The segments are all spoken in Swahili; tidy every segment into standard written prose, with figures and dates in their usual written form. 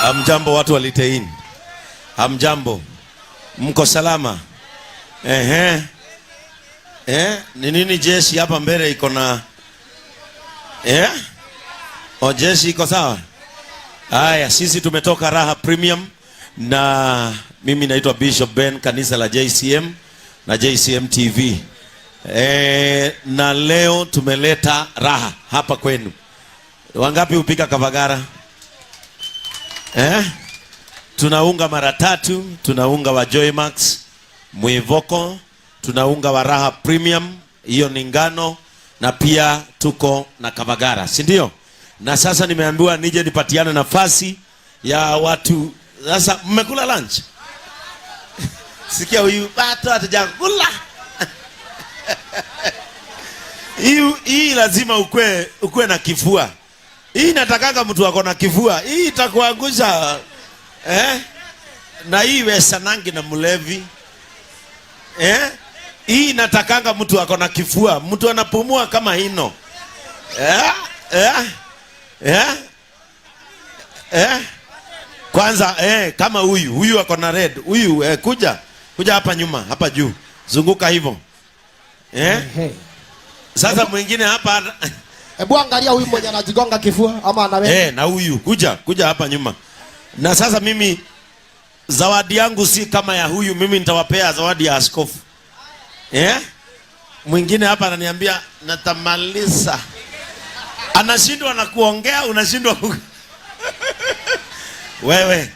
Hamjambo watu wa Litein. Hamjambo. Mko salama? Ehe. Ni nini jeshi hapa mbele iko na eh? O, jeshi iko sawa? Haya, sisi tumetoka Raha Premium na mimi naitwa Bishop Ben, kanisa la JCM na JCM TV. Na leo tumeleta raha hapa kwenu. Wangapi hupika kavagara? Eh? Tunaunga mara tatu, tunaunga wa Joymax, Mwivoko, tunaunga wa Raha Premium, hiyo ni ngano, na pia tuko na kavagara, si ndio? Na sasa nimeambiwa nije nipatiane nafasi ya watu. Sasa mmekula lunch? Sikia huyu bado hatujakula. Hii lazima ukwe na kifua. Hii natakanga mtu ako na kifua. Hii itakuangusha. Eh? Na hii wesanangi na mlevi. Eh? Hii natakanga mtu ako na kifua. Mtu anapumua kama hino. Eh? Eh? Eh? Eh? Kwanza kama huyu, huyu ako na red. Huyu kuja. Kuja hapa nyuma, hapa juu. Zunguka hivyo. Eh? Hey. Sasa mwingine hapa. Hebu angalia huyu mwenye anajigonga kifua ama anaweza. Na huyu kuja hapa nyuma. Na sasa mimi zawadi yangu si kama ya huyu, mimi nitawapea zawadi ya askofu. Mwingine hapa ananiambia natamaliza. Anashindwa na kuongea, unashindwa wewe.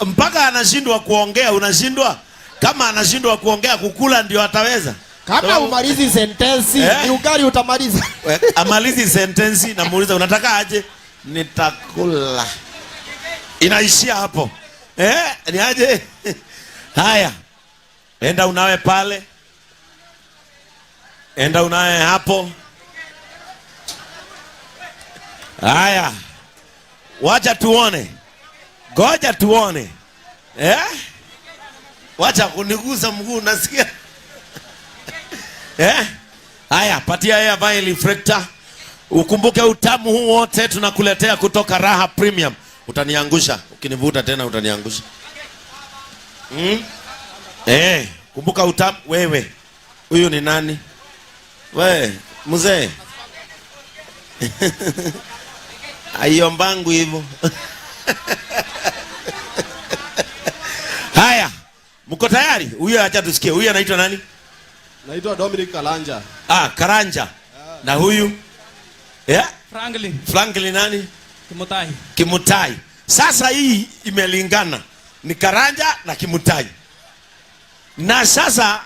Mpaka anashindwa kuongea, unashindwa. Kama anashindwa kuongea, kukula ndio ataweza. Kama umalizi sentensi, ni ugali utamaliza. Amalizi sentensi, namuuliza unataka aje? Nitakula. Inaishia hapo. Ni aje? Haya. Enda unawe pale. Enda unawe hapo. Haya. Wacha tuone. Goja tuone. Wacha kunigusa mguu nasikia. Haya, patia yeye ambaye reflector. Ukumbuke utamu huu wote tunakuletea kutoka Raha Premium. Utaniangusha, ukinivuta tena utaniangusha. Kumbuka utamu wewe. Huyu ni nani? We, mzee. Aiombangu hivyo. Haya, mko tayari? Huyu acha tusikie. Huyu anaitwa nani? Naitwa Dominic Karanja. Ah, Karanja. Na huyu? Yeah? Franklin. Franklin nani? Kimutai. Kimutai. Sasa hii imelingana. Ni Karanja na Kimutai. Na sasa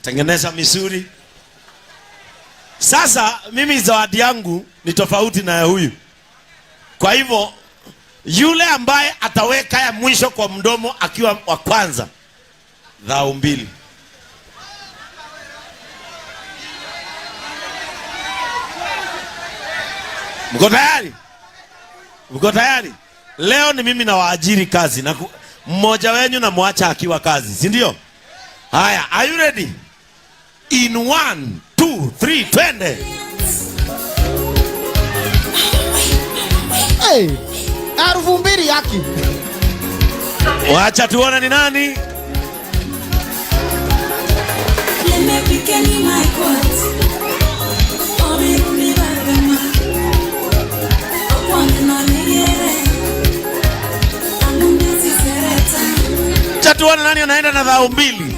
tengeneza misuri. Sasa mimi zawadi yangu ni tofauti na ya huyu. Kwa hivyo yule ambaye ataweka ya mwisho kwa mdomo akiwa wa kwanza, dhao 2. Mko tayari? Mko tayari? Leo ni mimi nawaajiri kazi na mmoja wenyu namwacha akiwa kazi, si ndio? Haya, are you ready? In 1, 2, 3, twende. Hey, 2000 yaki. Wacha tuone ni nani. Wacha tuone nani anaenda na dhao 2.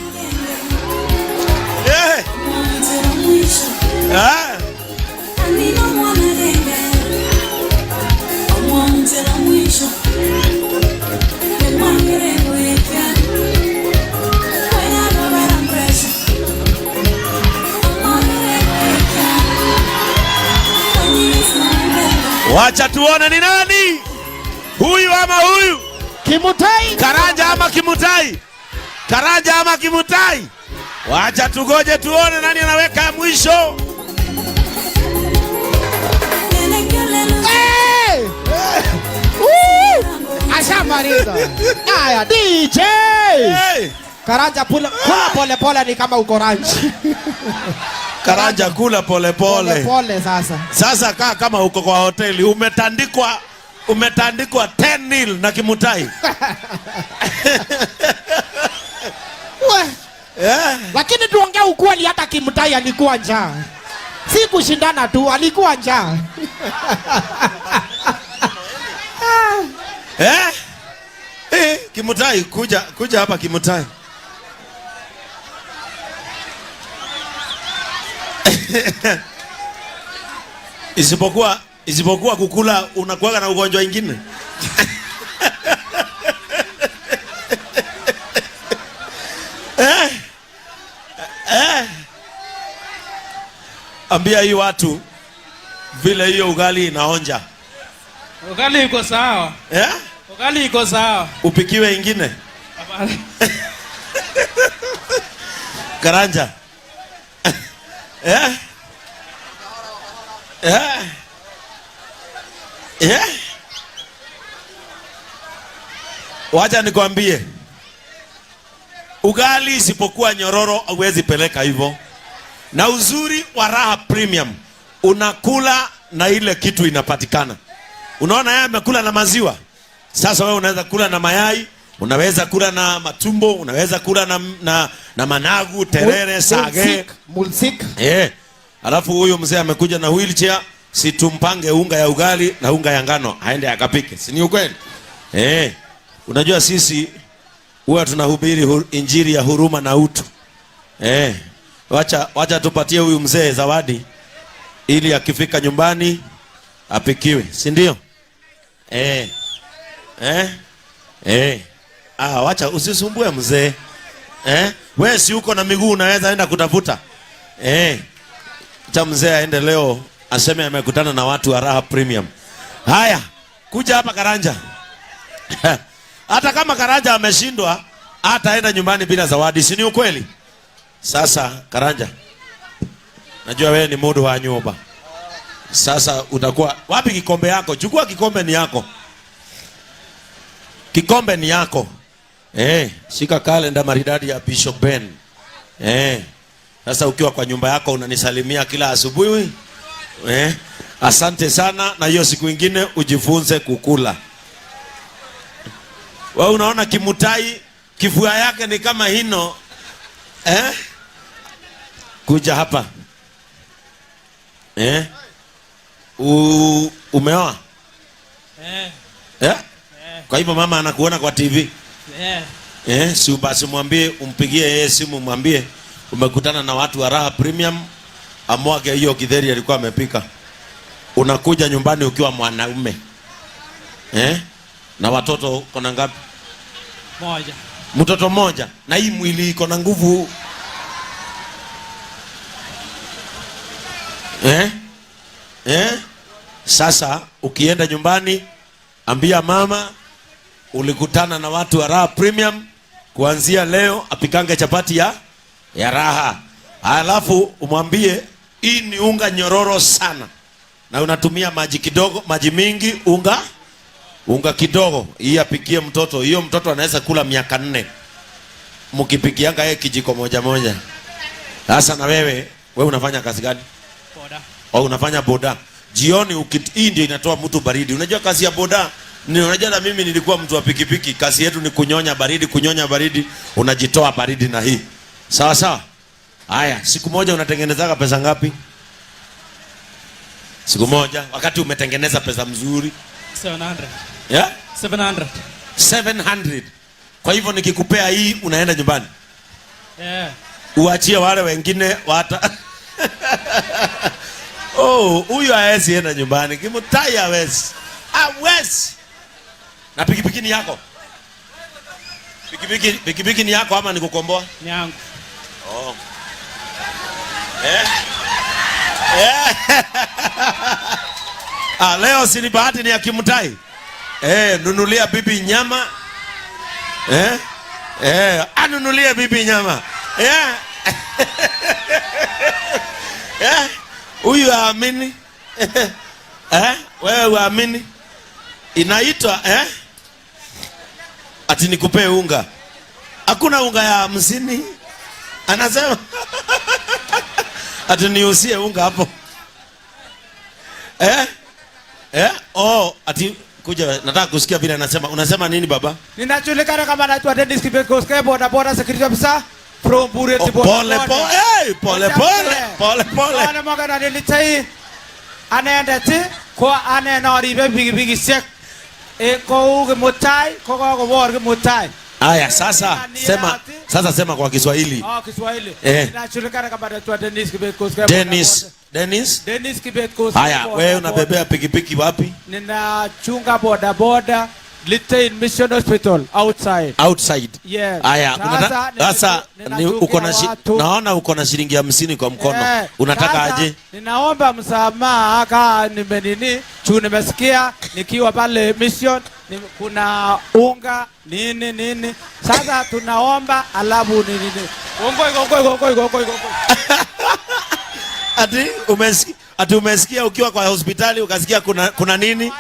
Wacha tuone ni nani? Huyu ama huyu? Kimutai. Karanja ama Kimutai? Karanja ama Kimutai? Wacha tugoje tuone nani anaweka mwisho. Hey! Woo! Ashamaliza. Haya, DJ. Hey! Karanja pula, kula pole pole ni kama uko ranch. Karanja, kula pole Pole pole. pole sasa. Sasa kaa kama uko kwa hoteli umetandikwa 10-0 na Kimutai. We. Yeah. Lakini tuongee ukweli, hata Kimutai alikuwa njaa. Si kushindana tu, alikuwa njaa. Eh? Eh, Kimutai kuja hapa Kimutai. Isipokuwa kukula unakuwaga na ugonjwa ingine. Eh? Eh? Ambia hii watu vile hiyo ugali inaonja. Ugali iko sawa. Eh? Ugali iko sawa. Upikiwe ingine? Hapana. Karanja. Eh? Eh? Eh? Wacha nikwambie. Ugali isipokuwa nyororo huwezi peleka hivyo. Na uzuri wa Raha Premium, unakula na ile kitu inapatikana. Unaona yeye amekula na maziwa. Sasa wewe unaweza kula na mayai, unaweza kula na matumbo, unaweza kula na managu, terere, sage. Mulsik. Alafu huyu mzee amekuja na wheelchair, si tumpange unga ya ugali na unga ya ngano aende akapike. Si ni ukweli? Unajua sisi huwa tunahubiri injili ya huruma na utu. Wacha tupatie huyu mzee zawadi ili akifika nyumbani apikiwe, si ndio? Wacha usisumbue mzee. Wewe si uko na miguu unaweza enda kutafuta. Acha mzee aende leo aseme amekutana na watu wa Raha Premium. Haya, kuja hapa Karanja. Hata kama Karanja ameshindwa, hataenda nyumbani bila zawadi, si ni ukweli? Sasa Karanja, najua wewe ni mudu wa nyumba. Sasa utakuwa wapi kikombe yako? Chukua kikombe ni yako. Kikombe ni yako. Shika kalenda maridadi ya Bishop Ben. Sasa ukiwa kwa nyumba yako unanisalimia kila asubuhi. Asante sana, na hiyo siku nyingine ujifunze kukula. Wewe unaona Kimutai kifua yake ni kama hino. Kuja hapa. Umeoa? Kwa hivyo mama anakuona kwa TV. Si basi mwambie, umpigie yeye simu mwambie umekutana na watu wa Raha Premium, amwage hiyo githeri alikuwa amepika. Unakuja nyumbani ukiwa mwanaume. Na watoto kuna ngapi? Moja. Mtoto mmoja. Na hii mwili iko na nguvu. Sasa ukienda nyumbani ambia mama ulikutana na watu wa Raha Premium, kuanzia leo apikange chapati ya raha. Alafu umwambie hii ni unga nyororo sana na unatumia maji kidogo, maji mingi, unga kidogo. Hii apikie mtoto. Hiyo mtoto anaweza kula miaka 4. Mkipikianga yeye kijiko moja moja. Sasa na wewe unafanya kazi gani? Boda. Au unafanya boda. Jioni hii ndio inatoa mtu baridi. Unajua kazi ya boda? Ni unajua na mimi nilikuwa mtu wa pikipiki. Kazi yetu ni kunyonya baridi, kunyonya baridi, unajitoa baridi na hii. Sawa sawa? Haya, siku moja unatengenezaga pesa ngapi? Siku moja wakati umetengeneza pesa mzuri. 700. Yeah? 700. 700. Kwa hivyo nikikupea hii unaenda nyumbani. Yeah. Uachie wale wengine wata Oh, huyu hawezi enda nyumbani. Kimutai hawezi. Hawezi. Na pikipiki ni yako? Pikipiki ni yako ama nikukomboa? Ni yangu. Oh. Leo si ni bahati ni ya Kimutai. Nunulia bibi nyama. Anunulie bibi nyama. Huyu haamini. Wewe huamini? Inaitwa Ati nikupe unga. Hakuna unga ya 50. Anasema Ati niuzie unga hapo. Eh? Eh? Oh, ati kuja, nataka kusikia vile anasema. Unasema nini, baba? Ninajulikana kama naitwa Dennis Kibet boda boda security officer from Bureti. Oh, pole pole. Hey, pole pole. Pole pole. Ane magan nilitai anendet ko ane noribe pikipikisiek kou Kimutai kokokobor Kimutai. Aya, sasa sema, sasa sema kwa Kiswahili. Oh, Kiswahili. Eh. Ninajulikana kama naitwa Dennis Kibet. Dennis, Dennis. Dennis Kibet. Haya, wewe unabebea pikipiki wapi? Ninachunga boda boda Litein Mission Hospital outside. Outside. Yes. Haya, Sasa sasa ni uko na watu. Naona uko na shilingi 50 kwa mkono. Unataka Sasa, aje? ninaomba msamaha kaa nimenini juu nimesikia nikiwa pale mission ni, kuna unga nini nini. Sasa tunaomba alafu nini nini. Gongoi gongoi gongoi gongoi gongoi. Ati umesikia ukiwa kwa hospitali ukasikia kuna nini?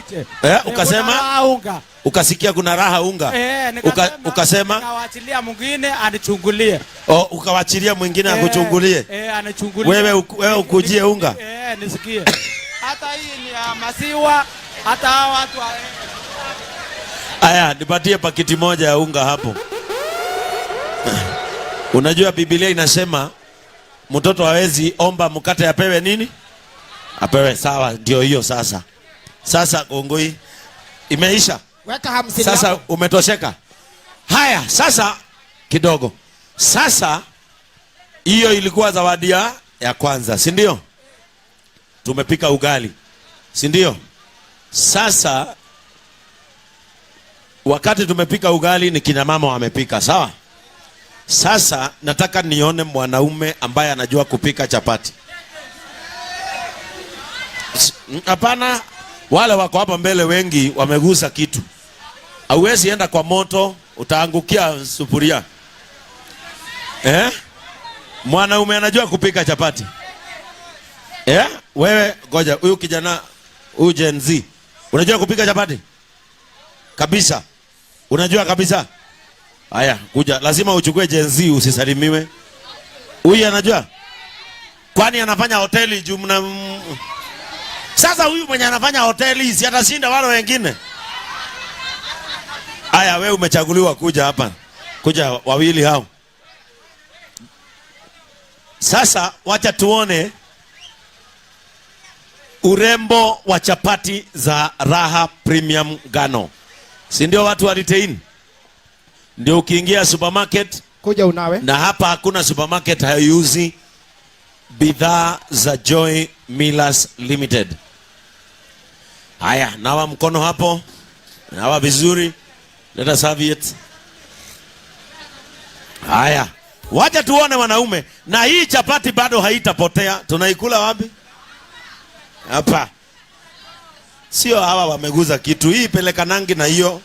Uje. Eh, ukasema? Kuna raha unga. Ukasikia kuna raha unga. Eh, nikasema, ukasema nikawachilia mwingine anichungulie. Oh, ukawachilia mwingine akuchungulie. Eh, anichungulie. Wewe ukujie unga. Eh, nisikie. Hata hii ni ya maziwa, hata hawa watu Aya, nipatie pakiti moja ya unga hapo. Unajua Biblia inasema mtoto hawezi omba mkate apewe nini? Apewe. Sawa, ndio hiyo sasa. Sasa kongoi imeisha. Weka 50 Sasa yako. umetosheka. Haya, sasa kidogo. Sasa hiyo ilikuwa zawadi ya kwanza, si ndio? Tumepika ugali, si ndio? Sasa wakati tumepika ugali ni kina mama wamepika, sawa? Sasa nataka nione mwanaume ambaye anajua kupika chapati. Hapana, wale wako hapa mbele wengi wamegusa kitu. Hauwezi enda kwa moto, utaangukia sufuria. Eh? Mwanaume anajua kupika chapati. Eh? Wewe ngoja, huyu kijana, huyu Gen Z, unajua kupika chapati? Kabisa. Unajua kabisa? Haya, kuja. Lazima uchukue Gen Z usisalimiwe. Huyu anajua? Kwani anafanya hoteli juu mna. Sasa huyu mwenye anafanya hoteli si atashinda wale wengine? Haya, wewe umechaguliwa kuja hapa. Kuja wawili hao. Sasa wacha tuone urembo wa chapati za Raha Premium Ngano. Si ndio watu wa Litein? Ndio ukiingia supermarket Kuja unawe. Na hapa hakuna supermarket haiuzi bidhaa za Joy Millers Limited. Haya, nawa mkono hapo. Nawa vizuri. Leta serviette. Haya, wacha tuone wanaume. Na hii chapati bado haitapotea. Tunaikula wapi? Hapa. Sio hawa wameguza kitu. Hii peleka nangi na hiyo.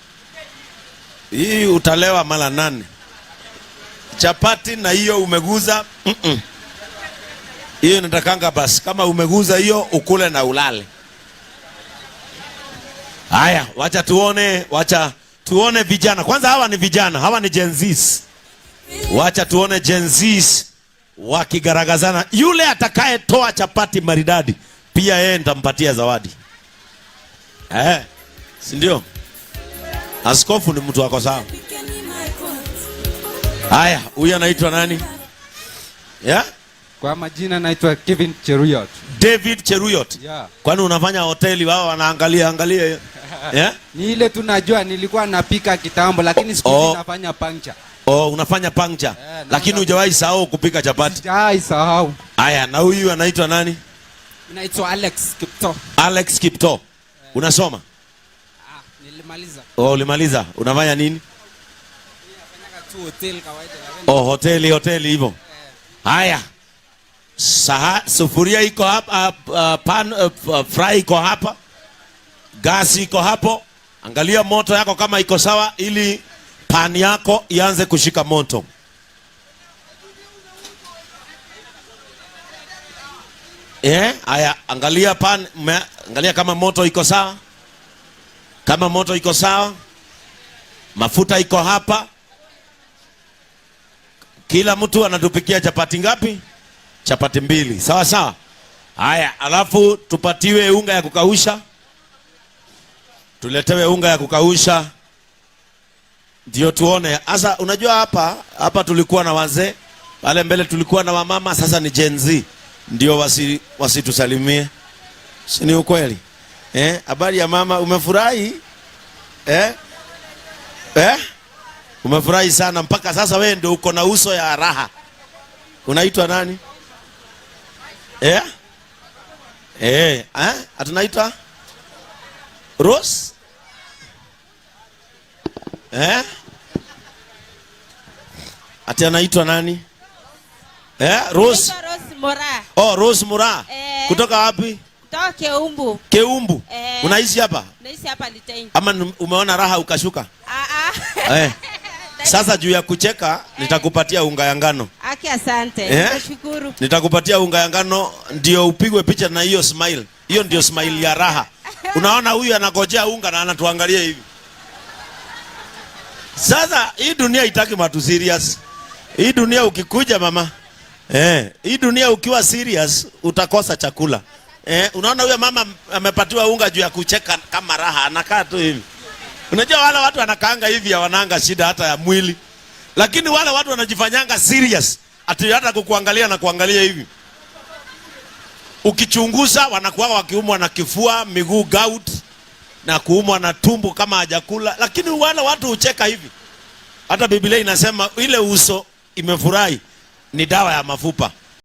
Hii utalewa mara 8. Chapati na hiyo umeguza. Hiyo inatakanga basi. Kama umeguza hiyo ukule na ulale. Haya, wacha tuone, wacha tuone vijana. Kwanza hawa ni vijana, hawa ni Gen Zs. Wacha tuone Gen Zs wakigaragazana. Yule atakayetoa chapati maridadi pia yeye nitampatia zawadi. Si ndio? Askofu ni mtu wako sawa. Haya, huyu anaitwa nani? Yeah? Kwa majina naitwa Kevin Cheruiyot. David Cheruiyot. Yeah. Kwani unafanya hoteli wao wanaangalia angalia? Yeah? Ni ile tunajua nilikuwa napika kitambo lakini siku hizi nafanya puncture. Oh, unafanya puncture. Lakini hujawahi sahau kupika chapati. Sijawahi sahau. Haya, na huyu anaitwa nani? Naitwa Alex Kipto. Alex Kipto. Unasoma? Nilimaliza. Oh, ulimaliza. Unafanya nini? Nafanya tu hotel kawaida. Oh, hoteli hivyo. Haya. Sufuria iko hapa, pan, fry iko hapa. Gasi iko hapo. Angalia moto yako kama iko sawa ili pan yako ianze kushika moto. Haya, angalia pan, angalia kama moto iko sawa. Kama moto iko sawa. Mafuta iko hapa. Kila mtu anatupikia chapati ngapi? Chapati mbili. Sawa sawa. Haya, alafu tupatiwe unga ya kukausha. Tuletewe unga ya kukausha ndio tuone. Sasa unajua hapa hapa tulikuwa na wazee, pale mbele tulikuwa na wamama, sasa ni Gen Z ndio wasitusalimie. Si ni ukweli? Eh, habari ya mama, umefurahi? Eh? Eh? Umefurahi sana mpaka sasa wewe ndio uko na uso ya raha. Unaitwa nani? Eh? Eh, eh? Atunaitwa Rose? Eh? Ati anaitwa nani? Eh, Rose. Naitwa Rose Mora. Oh, Rose Mura. Eh. Kutoka wapi? Kutoka Keumbu. Keumbu. Eh. Unaishi hapa? Naishi hapa Litein. Ama umeona raha ukashuka? Ah ah. Eh. Sasa juu ya kucheka nitakupatia unga ya ngano. Aki asante. Eh? Nashukuru. Nitakupatia unga ya ngano ndio upigwe picha na hiyo smile. Hiyo ndio smile ya raha. Unaona huyu anagojea unga na anatuangalia hivi. Sasa hii dunia itaki watu serious. Hii dunia ukikuja mama, hii dunia ukiwa serious utakosa chakula. Unaona huyo mama amepatiwa unga juu ya kucheka kama raha, anakaa tu hivi. Unajua wale watu wanakaanga hivi hawananga shida hata ya mwili. Lakini wale watu wanajifanyanga serious, ati hata kukuangalia na kuangalia hivi. Ukichunguza wanakuwa wakiumwa na kifua, miguu gout na kuumwa na tumbo kama hajakula, lakini wale watu hucheka hivi. Hata Biblia inasema ile uso imefurahi ni dawa ya mafupa.